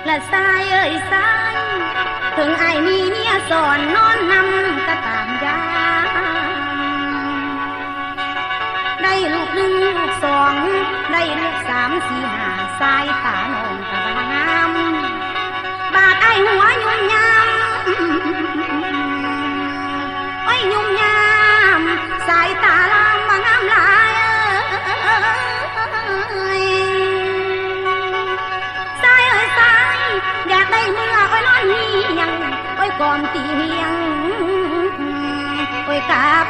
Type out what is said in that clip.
ລະຊາຍເອີຍຊາຍ ເຖິງອ້າຍມີເມຍຊ້ອນນອນນຳກໍຕາມຢ່າງ ໄດ້ລູກໜຶ່ງລູກສອງ ໄດ້ລູກສາມສີ່ຫ້າ ສາຍຕານ້ອງກໍບໍ່ງາມ ບາດອ້າຍຫົວຫຍຸ້ມຫຍາມ ໂອ້ຍ ຫຍຸ້ມຫຍາມ ສາຍຕາລາມວ່າງາມຫຼາຍ ຊາຍເອີຍຊາຍ ຢາກໄດ້ເມືອ ໂອ້ຍ ນອນເຮຍງ ໂອ້ຍ ກອມຕີຮຽງ ໂອ້ຍ ກັບ